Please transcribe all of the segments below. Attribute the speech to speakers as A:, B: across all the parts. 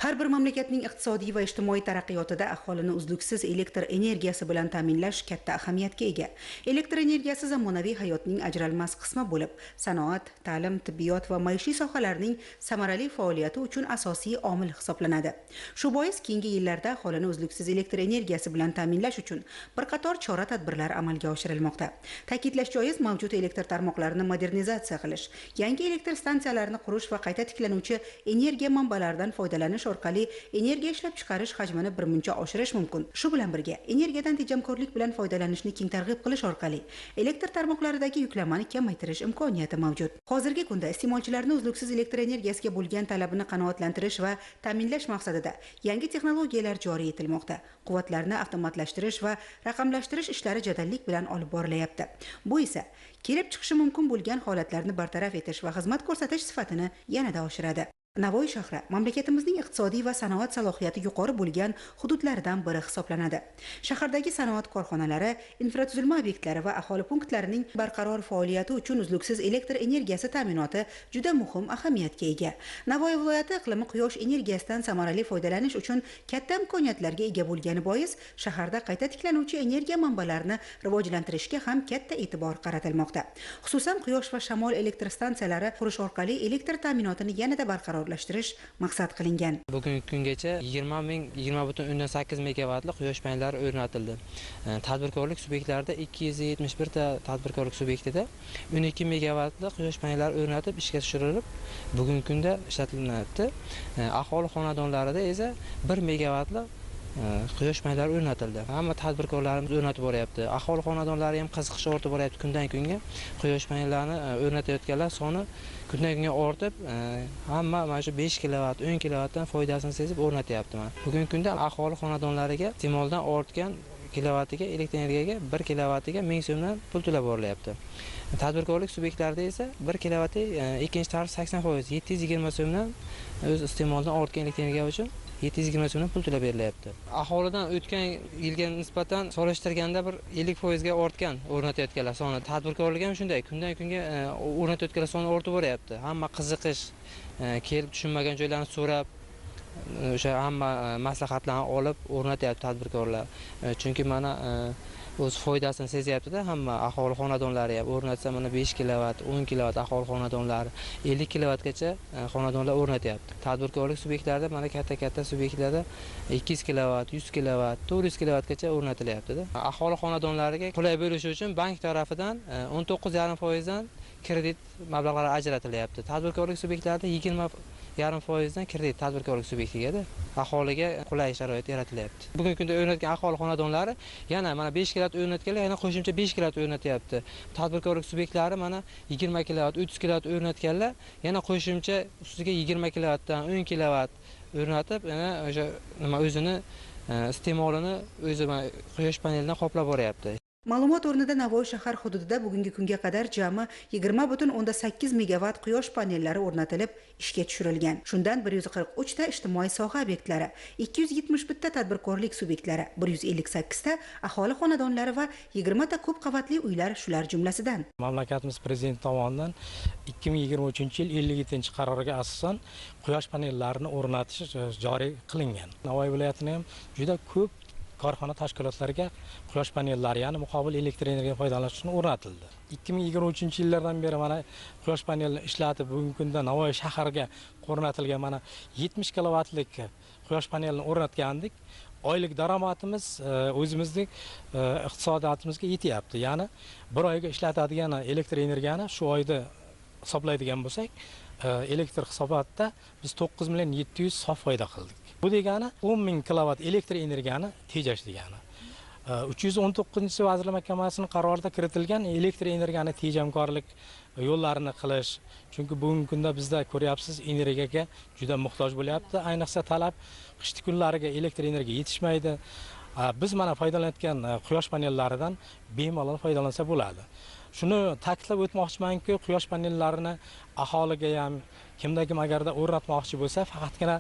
A: Har bir mamlakatning iqtisodiy va ijtimoiy taraqqiyotida aholini uzluksiz elektr energiyasi bilan ta'minlash katta ahamiyatga ega. Elektr energiyasi zamonaviy hayotning ajralmas qismi bo'lib, sanoat, ta'lim, tibbiyot va maishiy sohalarning samarali faoliyati uchun asosiy omil hisoblanadi. Shu bois keyingi yillarda aholini uzluksiz elektr energiyasi bilan ta'minlash uchun bir qator chora-tadbirlar amalga oshirilmoqda. Ta'kidlash joiz, mavjud elektr tarmoqlarini modernizatsiya qilish, yangi elektr stansiyalarini qurish va qayta tiklanuvchi energiya manbalaridan foydalanish orqali energiya ishlab chiqarish hajmini birmuncha oshirish mumkin. Shu bilan birga energiyadan tejamkorlik bilan foydalanishni keng targ'ib qilish orqali elektr tarmoqlaridagi yuklamani kamaytirish imkoniyati mavjud. Hozirgi kunda iste'molchilarni uzluksiz elektr energiyasiga bo'lgan talabini qanoatlantirish va ta'minlash maqsadida yangi texnologiyalar joriy etilmoqda. Quvvatlarni avtomatlashtirish va raqamlashtirish ishlari jadallik bilan olib borilyapti. Bu esa kelib chiqishi mumkin bo'lgan holatlarni bartaraf etish va xizmat ko'rsatish sifatini yanada oshiradi. Navoiy shahri mamlakatimizning iqtisodiy va sanoat salohiyati yuqori bo'lgan hududlaridan biri hisoblanadi. Shahardagi sanoat korxonalari, infratuzilma obyektlari va aholi punktlarining barqaror faoliyati uchun uzluksiz elektr energiyasi ta'minoti juda muhim ahamiyatga ega. Navoiy viloyati iqlimi quyosh energiyasidan samarali foydalanish uchun katta imkoniyatlarga ega bo'lgani bois shaharda qayta tiklanuvchi energiya manbalarini rivojlantirishga ham katta e'tibor qaratilmoqda. Xususan, quyosh va shamol elektr stansiyalari qurish orqali elektr ta'minotini yanada barqaror maqsad qilingan.
B: Bugungi kungacha 20.8 megavatli quyosh panellari o'rnatildi. Tadbirkorlik subyektlarida 271 ta tadbirkorlik subyektida 12 megavatli quyosh panellari o'rnatib ishga tushirilib, bugungi kunda ishlatilyapti. Aholi xonadonlarida esa 1 megavatli quyosh panellari o'rnatildi. Hamma tadbirkorlarimiz o'rnatib boryapti. Aholi xonadonlari ham qiziqishi ortib boryapti kundan kunga. Quyosh panellarini o'rnatayotganlar soni kundan kunga ortib, hamma mana shu 5 kilovat, 10 kilovatdan foydasini sezib o'rnatyapti mana. Bugungi kunda aholi xonadonlariga iste'moldan ortgan kilovatiga elektr energiyaga 1 kilovatiga 1000 so'mdan pul to'lab borilyapti. Tadbirkorlik subyektlarida esa 1 kilovati ikkinchi tarif 80%, 720 so'mdan o'z iste'moldan ortgan elektr energiya uchun 720 so'mdan pul to'lab berilyapti. Aholidan o'tgan yilga nisbatan solishtirganda bir 50% ga ortgan o'rnatayotganlar soni. Tadbirkorlik ham shunday, kundan kunga o'rnatayotganlar soni ortib boryapti. Hamma qiziqish, kelib tushunmagan joylarni so'rab, o'sha hamma maslahatlarni olib o'rnatyapti tadbirkorlar. Chunki mana o'z foydasini sezyapti-da hamma aholi xonadonlari ham o'rnatsa mana 5 kilovat, 10 kilovat aholi xonadonlari 50 kilovatgacha xonadonlar o'rnatyapti. Tadbirkorlik subyektlarida mana katta-katta subyektlarda 200 kilovat, 100 kilovat, 400 kilovatgacha o'rnatilyapti-da. Aholi xonadonlariga qulay bo'lishi uchun bank tarafidan 19,5% dan kredit mablag'lari ajratilyapti. Tadbirkorlik subyektlarida 20,5% dan kredit tadbirkorlik subyektiga-da aholiga qulay sharoit yaratilyapti. Bugungi kunda o'rnatgan aholi xonadonlari yana mana 5 kilovat o'rnatganlar, yana qo'shimcha 5 kilovat o'rnatyapti. Tadbirkorlik subyektlari mana 20 kilovat, 30 kilovat o'rnatganlar, yana qo'shimcha ustiga 20 kilovatdan 10 kilovat o'rnatib, yana o'sha nima o'zini iste'molini o'zi quyosh panelidan qoplab boryapti.
A: Ma'lumot o'rnida Navoiy shahar hududida bugungi kunga qadar jami 20.8 megavat quyosh panellari o'rnatilib ishga tushirilgan. Shundan 143 ta ijtimoiy soha obyektlari, 271 ta tadbirkorlik subyektlari, 158 ta aholi xonadonlari va 20 ta ko'p qavatli uylar shular jumlasidan.
C: Mamlakatimiz prezidenti tomonidan 2023-yil 57-qarorga asosan quyosh panellarini o'rnatish joriy qilingan. Navoiy viloyatini ham juda ko'p korxona tashkilotlariga quyosh panellari, ya'ni muqobil elektr energiya foydalanish uchun o'rnatildi. 2023-yillardan beri mana quyosh panelini ishlatib, bugungi kunda Navoiy shahriga o'rnatilgan mana 70 kilovatlik quyosh panelini o'rnatgandik. Oylik daromadimiz o'zimizning iqtisodiyotimizga yetyapti. Ya'ni bir oyga ishlatadigan elektr energiyani shu oyda hisoblaydigan bo'lsak, elektr hisobotda biz 9 million 700 sof foyda qildik. Bu degani 10 ming kilovat elektr energiyani tejash degani. 319 Vazirlar Mahkamasining qarorida kiritilgan elektr energiyani tejamkorlik yo'llarini qilish. Chunki bugungi kunda bizda ko'ryapsiz, energiyaga juda muhtoj bo'lyapti. Ayniqsa talab qishki kunlariga elektr energiya yetishmaydi. Biz mana foydalanayotgan quyosh panellaridan bemalol foydalansa bo'ladi. Shuni ta'kidlab o'tmoqchimanki, quyosh panellarini aholiga ham kimda kim agarda o'rnatmoqchi bo'lsa, faqatgina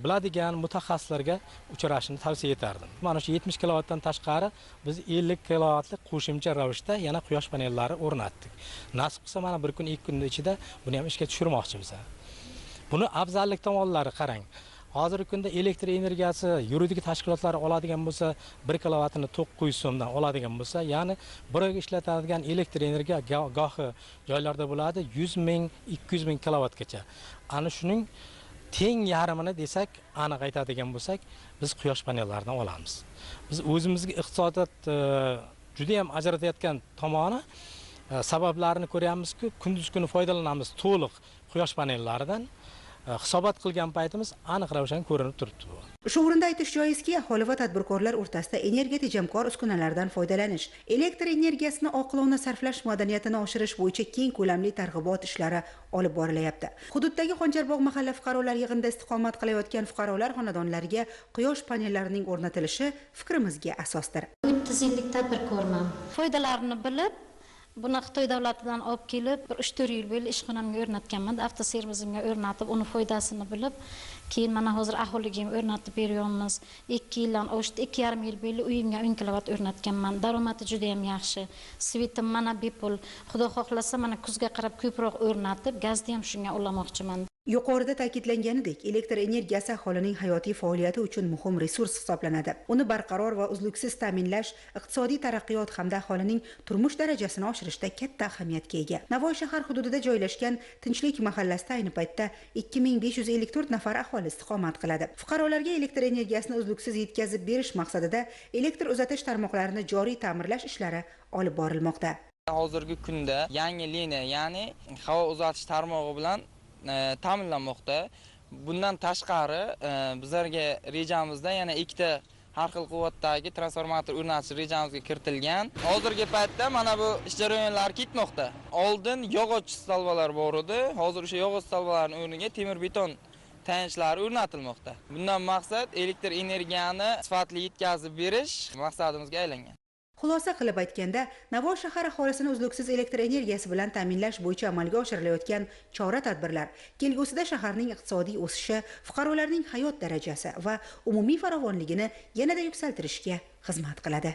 C: biladigan mutaxassislarga uchrashini tavsiya etardim. Mana shu 70 kilovatdan tashqari biz 50 kilovatlik qo'shimcha ravishda yana quyosh panellari o'rnatdik. Nasib qilsa mana bir kun, 2 kun ichida buni ham ishga tushirmoqchimiz. Buni afzallik tomonlari qarang. Hozirgi kunda elektr energiyasi yuridik tashkilotlar oladigan bo'lsa 1 kilovatini 900 so'mdan oladigan bo'lsa, ya'ni bir oyga ishlatadigan elektr energiya gohi joylarda bo'ladi 100 ming, 200 ming kilovatgacha. Ana shuning teng yarmini desak, aniq aytadigan bo'lsak, biz quyosh panellaridan olamiz. Biz o'zimizga iqtisodiyot juda ham ajratayotgan tomoni sabablarini ko'ryapmizki, kunduz kuni foydalanamiz to'liq quyosh panellaridan. Hisobot qilgan paytimiz aniq ravshan ko'rinib turibdi bu.
A: Shu o'rinda aytish joizki, aholi va tadbirkorlar o'rtasida energiya tejamkor uskunalardan foydalanish, elektr energiyasini oqilona sarflash madaniyatini oshirish bo'yicha keng ko'lamli targ'ibot ishlari olib borilyapti. Hududdagi Xonjarbog' mahalla fuqarolar yig'inida istiqomat qilayotgan fuqarolar xonadonlariga quyosh panellarining o'rnatilishi fikrimizga asosdir.
D: 30 yillik tadbirkorman. Foydalarini bilib, buni Xitoy davlatidan olib kelib, bir 3-4 yil bo'ldi ishxonamga o'rnatganman, avtoservisimga o'rnatib, uni foydasini bilib, keyin mana hozir aholiga ham o'rnatib beryapmiz. 2 yildan oshdi, 2,5 yil bo'ldi uyimga 10 kilovat o'rnatganman. Daromadi juda ham yaxshi. Svetim mana bepul. Xudo xohlasa mana kuzga qarab ko'proq o'rnatib, gazni ham shunga ulamoqchiman.
A: Yuqorida ta'kidlanganidek, elektr energiyasi aholining hayotiy faoliyati uchun muhim resurs hisoblanadi. Uni barqaror va uzluksiz ta'minlash iqtisodiy taraqqiyot hamda aholining turmush darajasini oshirishda katta ahamiyatga ega. Navoiy shahar hududida joylashgan Tinchlik mahallasida ayni paytda 2554 nafar aholi istiqomat qiladi. Fuqarolarga elektr energiyasini uzluksiz yetkazib berish maqsadida elektr uzatish tarmoqlarini joriy ta'mirlash ishlari olib borilmoqda.
B: Hozirgi kunda yangi liniya, ya'ni havo uzatish tarmog'i bilan ta'minlanmoqda. Bundan tashqari bizlarga rejamizda yana ikkita har xil quvvatdagi transformator o'rnatish rejamizga kiritilgan. Hozirgi paytda mana bu ish jarayonlari ketmoqda. Oldin yog'och stolbalar bor edi. Hozir o'sha yog'och stolbalarning o'rniga temir beton tayanchlari o'rnatilmoqda. Bundan maqsad elektr energiyani sifatli yetkazib berish maqsadimizga aylangan.
A: Xulosa qilib aytganda, Navoiy shahar aholisini uzluksiz elektr energiyasi bilan ta'minlash bo'yicha amalga oshirilayotgan chora-tadbirlar kelgusida shaharning iqtisodiy o'sishi, fuqarolarning hayot darajasi va umumiy farovonligini yanada yuksaltirishga xizmat qiladi.